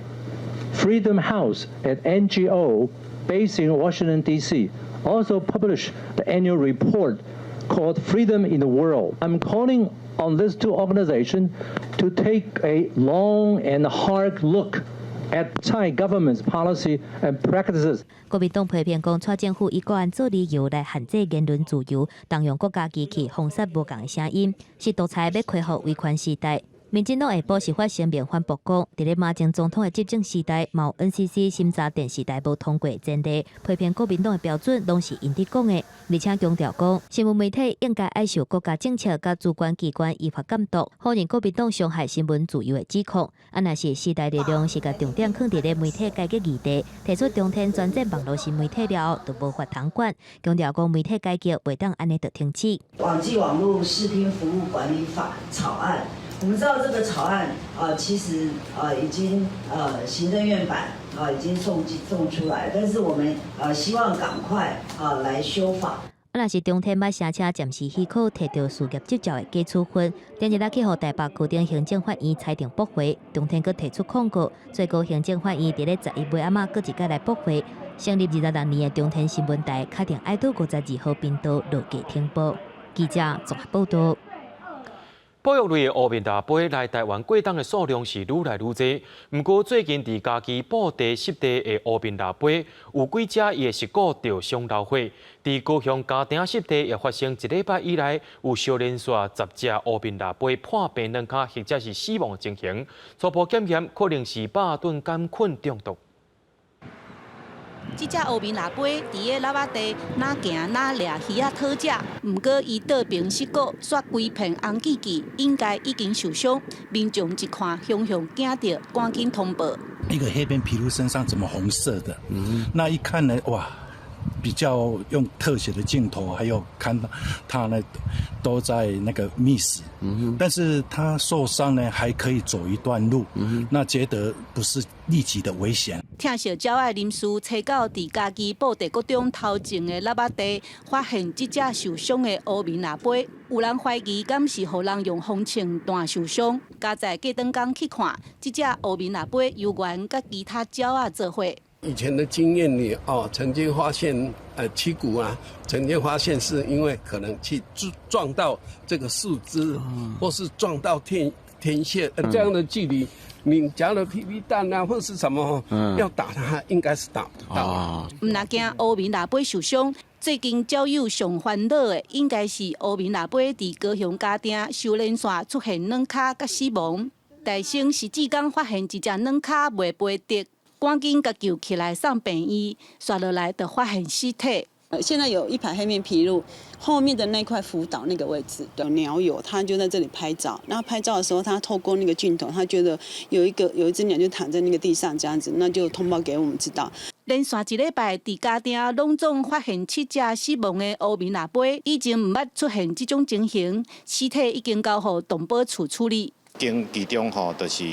Freedom House, an NGO based in Washington, D.C., also publish the annual report called Freedom in the World. I'm calling on these two organizations to take a long and hard look at Tsai government's policy and practices. 國民黨批評講，蔡政府以國安做理由來限制言論自由，動用國家機器封殺無仝的聲音，是獨裁欲恢復威權時代。民進黨下晡是發聲明反駁講，佇咧馬前總統的執政時代，嘛有 NCC 審查電視台無通過前例，批評國民黨的標準攏是𪜶佇講的，而且強調講，新聞媒體應該愛受國家政策佮主管機關依法監督，否認國民黨傷害新聞自由的指控。啊，若是時代力量是共重點囥佇咧媒體改革議題，提出中天轉戰網路新媒體了後，就無法通管，強調講媒體改革袂當按呢就停止。網際網路視聽服務管理法草案。我們知道這個草案啊，其實啊已經行政院版啊已經送出來，但是我們希望趕快啊來修法。啊，若是中天捌聲稱暫時許可提著事業執照的假處分，頂日仔去予台北高等行政法院裁定駁回，中天閣提出抗告，最高行政法院佇咧11尾暗仔閣一擺來駁回，成立26年的中天新聞台，確定愛到52號頻道落架停播。記者綜合報導。保育類的烏面蜊仔來台灣過冬的數量是愈來愈濟。毋過最近佇嘉義布袋濕地的烏面蜊仔有幾隻伊的舌骨著傷流血。佇高雄家埕濕地也發生一禮拜以來有相連續10隻烏面蜊仔破病軟跤或者是死亡的情形。初步檢驗可能是肉盾桿菌中毒。這隻烏面蜊仔佇个蜊仔地，若行若掠魚仔討食。毋過伊倒爿舌骨煞規片紅記記，應該已經受傷。民眾一看，雄雄驚著，趕緊通報。一個黑邊琵鷺身上怎麼紅色的？那一看呢，哇，比較用特寫的鏡頭，還有看到它呢，都在那個覓食。但是它受傷呢，還可以走一段路。那覺得不是立即的危險。疼惜鳥仔人士初九佇嘉義布袋國中頭前的蜊仔地，發現這隻受傷的烏面蜊仔。有人懷疑，敢是予人用風銃彈受傷。佳哉隔轉工去看，這隻烏面蜊仔猶原佮其他鳥仔做伙。以前的經驗裡，哦，曾經發現，旗鼓啊，曾經發現是因為可能去撞到這個樹枝，或是撞到天線，這樣的距離，你假如 BB 彈啊，或是什麼，要打它，應該是打不到。毋若驚烏面蜊仔受傷，最近鳥友上煩惱的，應該是烏面蜊仔佇高雄家埕收連線出現軟跤佮死亡。大生是志工發現一隻軟跤袂飛得，趕緊共救起來送病院，煞落來就發現屍體。現在有一排黑面琵鷺，後面的那塊浮島那個位置有鳥友，他就在這裡拍照。然後拍照的時候，他透過那個鏡頭，他覺得有一隻鳥就躺在那個地上這樣子，那就通報給我們知道。連續一禮拜，佇嘉定攏總發現七隻死亡的烏面獁飛，以前毋捌出現這種情形，屍體已經交予動保處處理。經其中吼，就是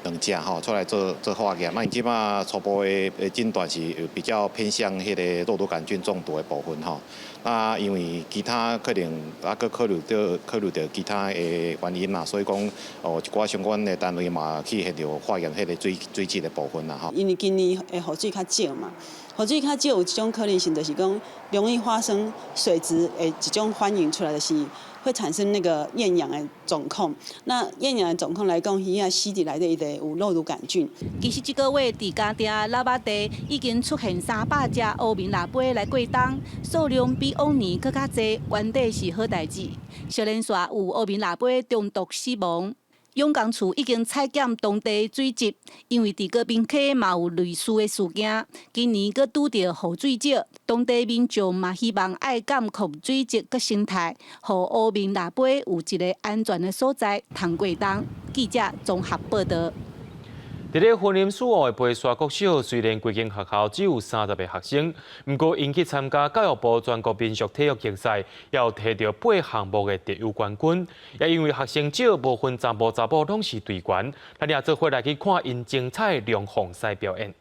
兩隻吼出來做做化驗，那這擺初步的診斷是比較偏向彼个肉毒桿菌中毒的部分吼。那因為其他可能猶閣考慮著其他的原因啦，所以講哦一寡相關的單位嘛去現場化驗彼个水質的部分啦吼。因為今年的雨水較少嘛，雨水較少有一種可能性，就是講容易發生水質的一種反應出來，就是會產生那個厭氧的狀況。那厭氧的狀況來講，魚仔死佇內底，伊就會有肉毒桿菌。其實這個月佇嘉定喇叭地已經出現300隻烏面獁飛來過冬，數量比往年閣較濟，原底是好代誌。小連續有烏面獁飛中毒死亡。近江處已經採檢當地水質，因為佇高屏溪嘛有類似的事件，今年閣拄著雨水少，當地民眾嘛希望愛監控水質佮生態，予烏面獁飛有一个安全的所在通過冬。記者綜合報導。佇咧雲林四澳的白沙國小，雖然規間學校只有30个學生，毋過𪜶去參加教育部全國民俗體育競賽，也有提著八項目的特優冠軍。也因為學生少，無分查埔查某攏是隊員，咱也做伙來去看𪜶精彩龍鳳獅表演。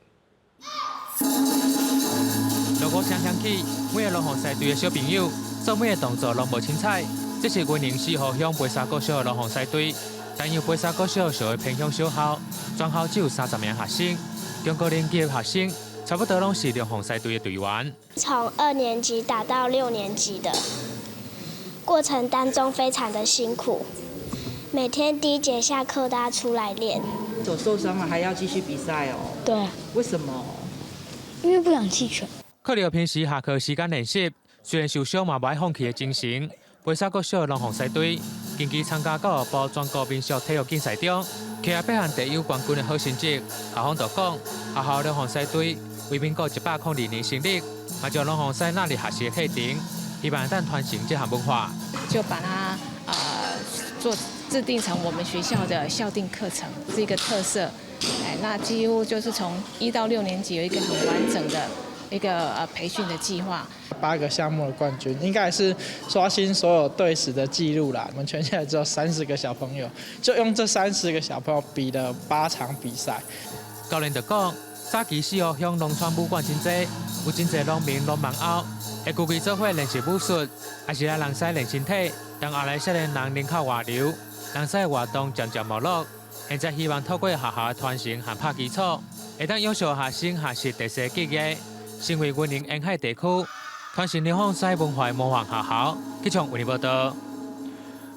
鑼鼓聲響起，每个龍鳳獅隊的小朋友做每个動作攏無凊彩。這是雲林四湖鄉白沙國小的龍鳳獅隊。但因白沙國小屬於偏鄉小校，全校只有30名學生，中高年級的學生差不多攏是龍鳳獅隊的隊員。從二年級打到六年級的過程當中，非常的辛苦，每天第一節下課都要出來練。手受傷了還要繼續比賽哦？對。為什麼？因為不想棄權。靠著平時下課時間練習，雖然受傷嘛無愛放棄的精神。白沙國小的龍鳳獅隊近期參加教育部全國民俗體育競賽中，摕下八項特優冠軍的好成績。校方就講，學校龍鳳獅隊為民國102年成立，嘛將龍鳳獅納入學習的課程，希望當傳承這項文化。就把它做制定成我們學校的校定課程，是一個特色。哎，那幾乎就是從1到6年級有一個很完整的一個培訓的計劃。八個項目的冠軍，應該是刷新所有隊史的記錄啦。我們全縣只有三十個小朋友，就用這三十個小朋友比了八場比賽。教練就講，早期四湖鄉農村武館真濟，有真濟農民攏網甌，會聚集做伙練習武術，抑是來龍獅練身體。但後來少年人人口外流，龍獅活動漸漸沒落。現在希望透過學校的傳承和拍基礎，會當養成學生學習特色技藝，成為雲林沿海地區傳承龍鳳獅文化的模範學校。記者為你報道。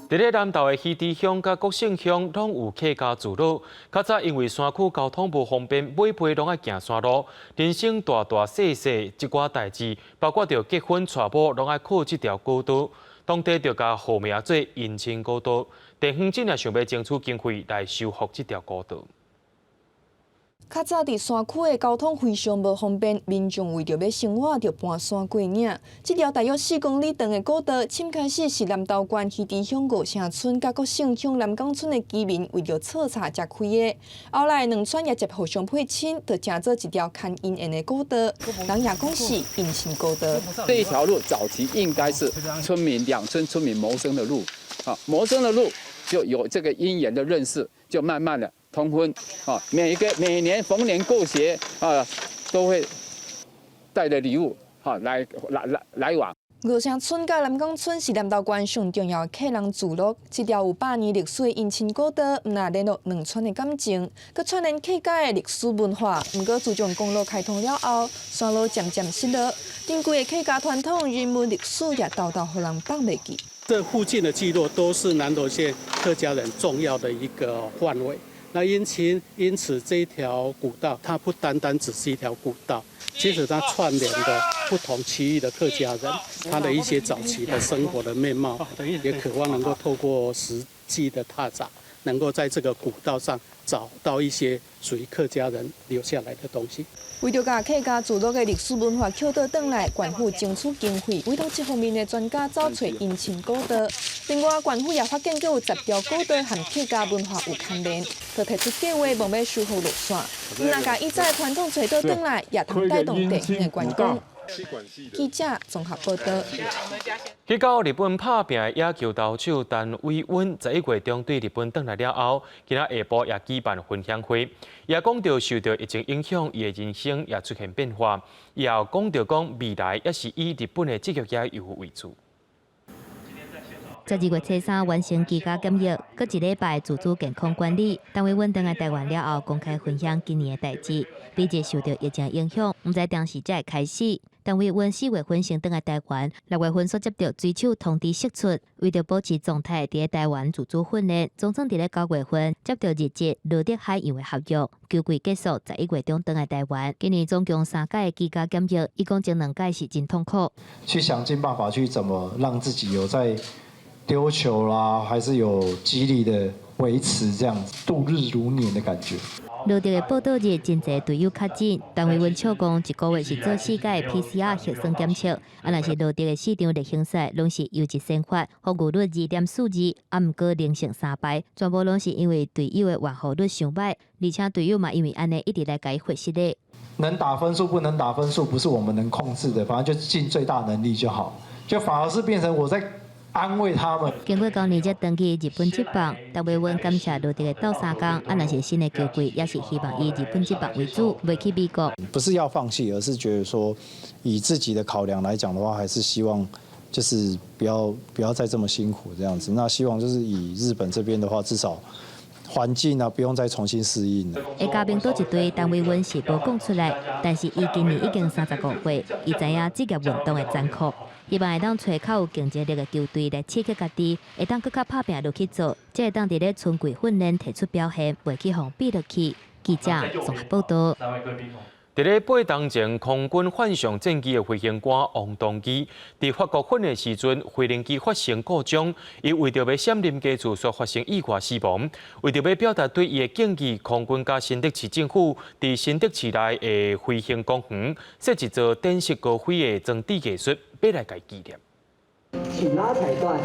佇咧南投的魚池鄉佮國姓鄉，攏有客家聚落。較早因為山區交通無方便，每輩攏愛行山路，人生大大細細一寡代誌，包括著結婚、娶某，攏愛靠這條古道。當地就共號名做姻親古道。地方政也想欲爭取經費來修復這條古道。較早佇山區的交通非常無方便，民眾為著欲生活，就搬山過嶺。這條大約4公里長的古道，先開始是南投縣魚池鄉五城村佮國姓鄉南港村的居民為著採茶才開的。後來兩村也接互相配親，就成做一條牽姻緣的古道。人也講是姻親古道。這一條路早期應該是村民兩村村民謀生的路，啊，謀生的路就有這個姻緣的認識，就慢慢的通婚，啊，每年逢年過節啊，都會帶著禮物，哈，來來來來往。五城村佮南港村是南投縣上重要的客人聚落，這條有百年歷史的姻親古道，毋但聯絡兩村的感情，閣串聯客家的歷史文化。毋過自從公路開通了後，山路漸漸失落，珍貴的客家傳統人文歷史也沓沓予人放袂記。這附近的聚落都是南投縣客家人重要的一個範圍。那因此這一條古道，它不單單只是一條古道，其實它串聯的不同區域的客家人，他的一些早期的生活的面貌，也渴望能夠透過實際的踏查，能夠在這個古道上找到一些屬於客家人留下來的東西。為著共客家聚落的歷史文化抾倒轉來，縣府爭取經費，委託這方面的專家走揣姻親古道。另外，縣府也發現閣有10條古道和客家文化有牽連，就提出計劃，望欲修復路線。若共以早的傳統揣倒轉來，也通帶動地方的觀光。記者綜合報道。去到日本拍拚的野球投手陳偉殷，11月中對日本轉來了後，今仔下晡也舉辦分享會，也講著受著疫情影響，伊的人生也出現變化。伊也講著講未來也是以日本的職業野球為主。12月初3完成居家檢疫，閣一禮拜自主健康管理。陳偉殷轉來台灣了後，公開分享今年的代誌。彼日受著疫情影響，毋知當時才會開始。陳偉殷4月份先轉來台灣，6月份煞接著水手通知釋出，為著保持狀態，佇咧台灣自主訓練，總算佇咧9月份接著日職羅德海洋的合約，球季結束，11月中轉來台灣。今年總共三擺居家檢疫，伊講前兩擺是真痛苦。去想盡辦法去怎麼讓自己有在丟球啦，還是有肌力的維持，這樣子度日如年的感覺。羅德的報到日，真濟隊友確診，陳偉殷笑講，一個月是做四擺 PCR 核酸檢測，啊，若是羅德的四場例行賽，攏是優質先發，防禦率2.42，啊，毋過連勝三敗，全部攏是因為隊友的完護率傷䆀，而且隊友嘛因為按呢一直來共伊回息咧。能打分數不能打分數，不是我們能控制的，反正就盡最大能力就好，就反而是變成我在安慰他們。經過舊年才轉去日本職棒，陳偉殷感謝羅德的鬥相共，啊，若是新的球季，也是希望以日本職棒為主，袂去美國。不是要放棄，而是覺得說，以自己的考量來講的話，還是希望就是不要再這麼辛苦這樣子。那希望就是以日本這邊的話，至少環境啊，不用再重新適應了。會加盟佗一隊，陳偉殷是無講出來，但是伊今年已經35歲，伊知影職業運動的殘酷。希望會當揣較有競爭力的球隊來刺激家己，會當閣較拍拚落去做，才會當佇咧春季訓練提出表現，袂去予比落去。記者綜合報道。佇咧8冬前，空軍幻象戰機的飛行官王東基，佇法國訓練時陣，飛行機發生故障，伊為著欲閃臨機處，煞發生意外死亡。為著欲表達對伊的敬意，空軍佮新竹市政府佇新竹市內的飛行公園設一座展示高飛的裝置藝術，欲來共伊紀念。請拉彩緞。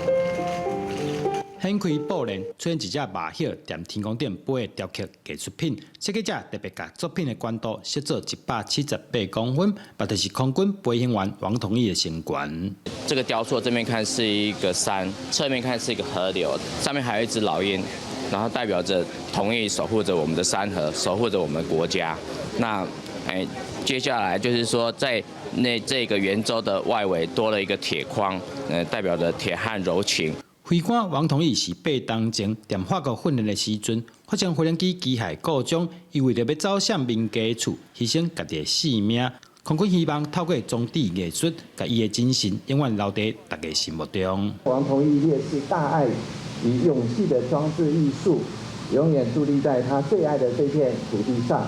掀開布簾，出現一隻麻鷹踮天空頂飛的雕刻藝術品。設計者特別共作品的懸度設做178公分，嘛就是空軍飛行員王同義的身懸。這個雕塑正面看是一個山，側面看是一個河流，上面還有一隻老鷹，然後代表着同義守護着我們的山河，守護着我們的國家。那接下來就是說，在那這個圓周的外圍多了一個鐵框，代表着鐵漢柔情。飛官王同義是8冬前踮法國訓練的時陣，發生飛行機機械故障，伊為著欲走閃民家厝，犧牲家己的性命。空軍希望透過裝置藝術，共伊的精神永遠留佇大家心目中。王同義烈士大愛與勇氣的裝置藝術，永遠佇立在他最愛的這片土地上，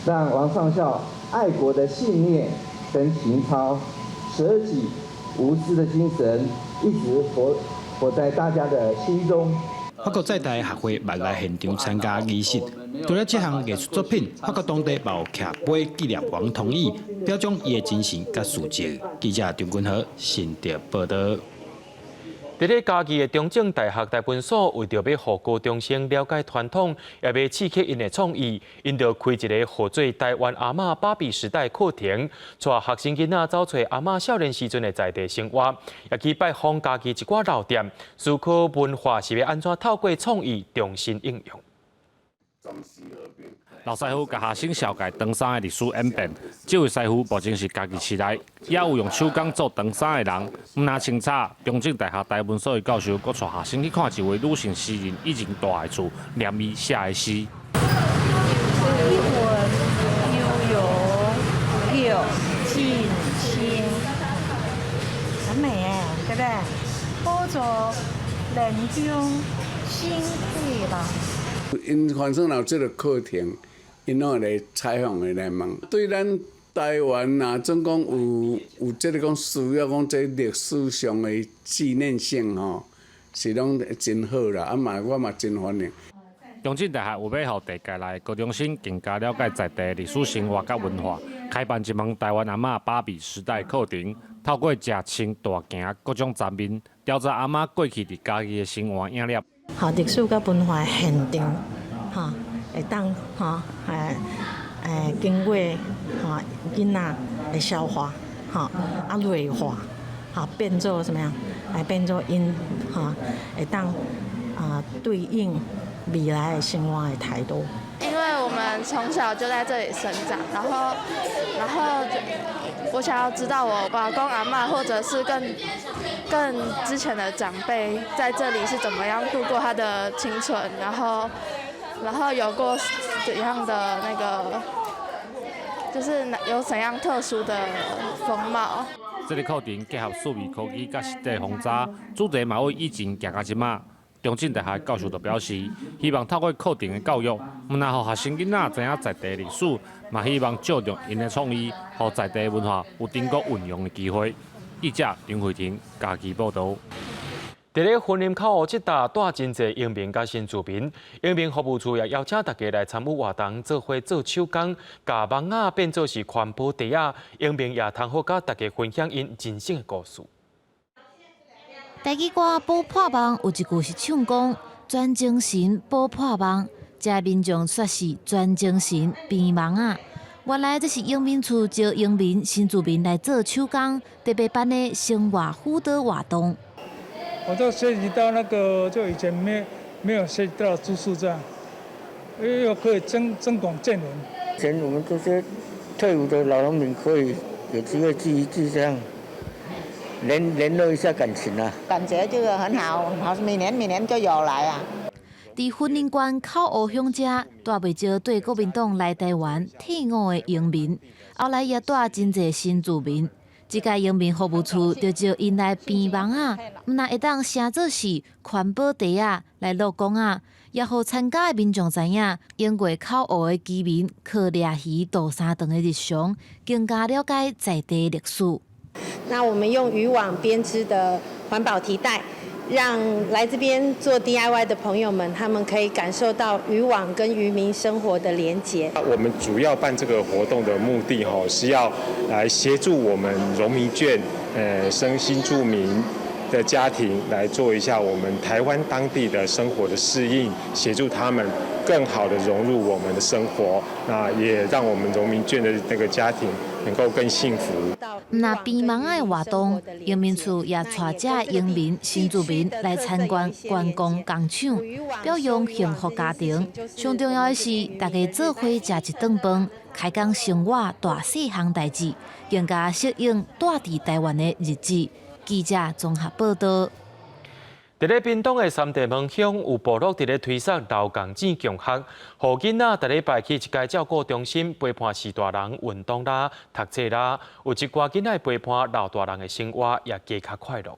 讓王上校愛國的信念跟情操、捨己無私的精神，一直活在大家的心中。法國在台學會嘛來現場參加儀式。除了這項藝術作品，法國當地嘛有徛碑紀念王同義，表彰伊的精神佮事蹟。記者張君和新竹報道。佇咧嘉義的中正大學台文所，為著欲予高中生了解傳統，也欲刺激𪜶的創意，𪜶就開一個號做台灣阿嬤芭比時代課程，帶學生囡仔走揣阿嬤少年時陣的在地生活，也去拜訪嘉義一寡老店，思考文化是欲按怎透過創意重新應用。老師傅共學生紹介長衫的歷史演變。這位師傅目前是嘉義市內，也有用手工做長衫的人。毋但清早，中正大學台文所的教授，閣帶學生去看一位女性詩人以前蹛的厝，念伊寫的詩。一吻悠悠柳盡青，很美哎，對不對？寶座人中心氣吧。𪜶反正有這個課程，𪜶攏會來採訪會來問。對咱台灣啊，總講有這個講需要講這歷史上的紀念性吼，是攏真好啦。啊嘛，我嘛真歡迎。中正大學為欲予地界內高中生更加了解在地歷史生活佮文化，開辦一門台灣阿嬤芭比時代課程，透過食穿蹛行各種層面，調查阿嬤過去佇嘉義的生活影粒。好，歷史佮文化現場，吼，會當吼，經過吼囡仔的消化，吼啊內化，吼變做啥物啊？來變做𪜶吼會當啊對應未來的生活的態度。因為我們從小就在這裡生長，然後就我想要知道我阿公阿嬤，或者是更之前的長輩在這裡是怎麼樣度過他的青春，然後有過怎樣的那個，就是有怎樣特殊的風貌。這个課程結合數位科技佮實地訪查，主題嘛為以前行到這馬。中正大學教授就表示，希望透過課程的教育，毋但予學生囡仔知影在地歷史，嘛希望借著𪜶的創意，予在地文化有成果運用的機會。記者林慧婷嘉義報導。佇咧雲林口湖這搭蹛真濟移民佮新住民，移民服務處也邀請大家來參與活動，做伙做手工，共網仔變做是環保袋仔，移民也通好佮大家分享𪜶人生的故事。台語歌《補破夢》有一句是唱講全精神補破夢，這民眾說是全精神編網仔。原來這是移民處招移民新住民來做手工，特別辦的生活輔導活動。我都學習到那個，就以前沒有學習到知識這樣，又可以增廣見聞。以前我們這些退伍的老農民可以有機會聚一聚這樣。聯絡一下感情啊，感覺這個很好，好每年每年就有來啊。佇雲林縣口湖鄉遮，蹛袂少對國民黨來台灣退伍的移民，後來也蹛真濟新住民。這屆移民服務處就招𪜶來編網仔，毋但會當寫做是環保袋仔來落公仔，也予參加的民眾知影，經過口湖的居民靠掠魚渡三頓的日常，更加了解在地歷史。那我們用漁網編織的環保提袋，讓來這邊做 DIY 的朋友們，他們可以感受到漁網跟漁民生活的連結。我們主要辦這個活動的目的，吼，是要來協助我們榮民眷，生新住民的家庭來做一下我們台灣當地的生活的適應，協助他們更好的融入我們的生活，那也讓我們榮民眷的那個家庭能夠更幸福。那編網仔的活動，移民處也帶遮移民新住民來參觀觀光工廠，表揚幸福家庭。上重要的是，大家做伙食一頓飯，開講生活大細項代誌，更加適應蹛佇台灣的日子。記者綜合報導。佇咧屏東的三地門鄉有部落佇咧推捒勞共錢共學，予囡仔逐禮拜去一家照顧中心陪伴序大人運動啦、讀冊啦，有一寡囡仔陪伴老大人的生活也加較快樂。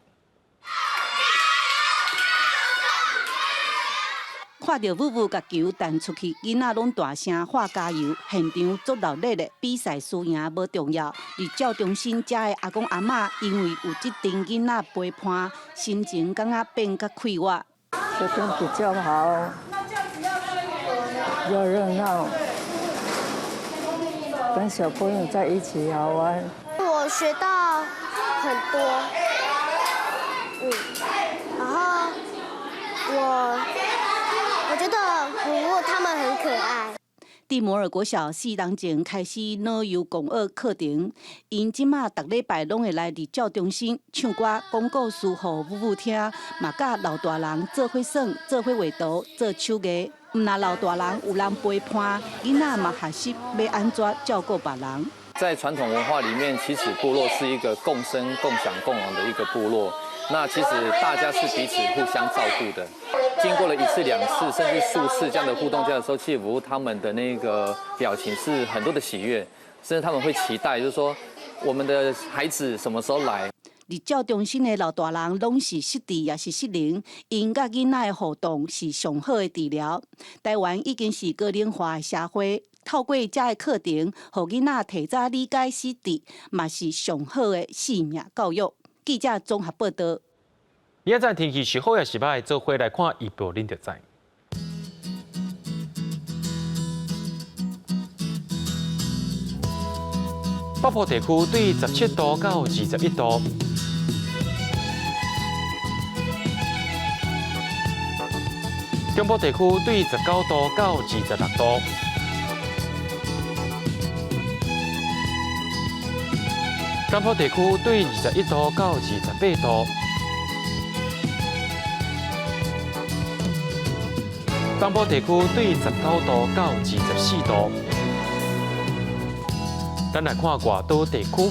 看著母母共球彈出去，囡仔攏大聲喊加油，現場足熱鬧的。比賽輸贏無重要，佇照中心遮的阿公阿嬤，因為有這陣囡仔陪伴，心情感覺變較快活。這邊比較好，又熱鬧，跟小朋友在一起好玩。我學到很多，然後我覺得母母他們很可愛。佇摩爾國小4年前開始老幼共學課程，𪜶這馬逐禮拜攏會來日照中心唱歌、講故事予母母聽，嘛佮老大人做伙耍、做伙畫圖、做手藝。毋但老大人有人陪伴，囡仔嘛學習欲按怎照顧別人。在傳統文化裡面，其實部落是一個共生、共享、共榮的一個部落。那其實大家是彼此互相照顧的。經過了一次、兩次，甚至數次這樣的互動交流的時候，其實他們的那個表情是很多的喜悅，甚至他們會期待，就是說我們的孩子什麼時候來。日照中心的老大人攏是失智抑是失能，𪜶佮囡仔的互動是上好的治療。台灣已經是高齡化的社會，透過這个課程，予囡仔提早理解失智，嘛是上好的生命教育。記者綜合報導。明仔載天氣是好抑是䆀，做伙來看預報，恁就知。北部地區對17度到21度。中部地區對19度到26度。南部地區對21度到28度。東部地區對19度到24度。咱來看外島地區，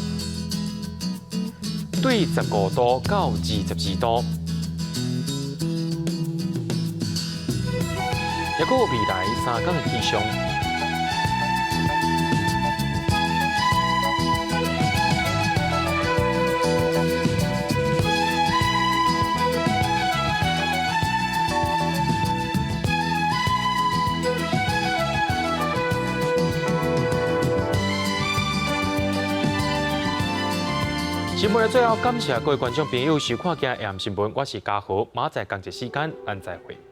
對15度到22度。抑閣有未來3工的氣象。新聞的最後，感謝各位觀眾朋友收看今日 AM 新聞，我是嘉豪，明仔載仝一時間，咱再會。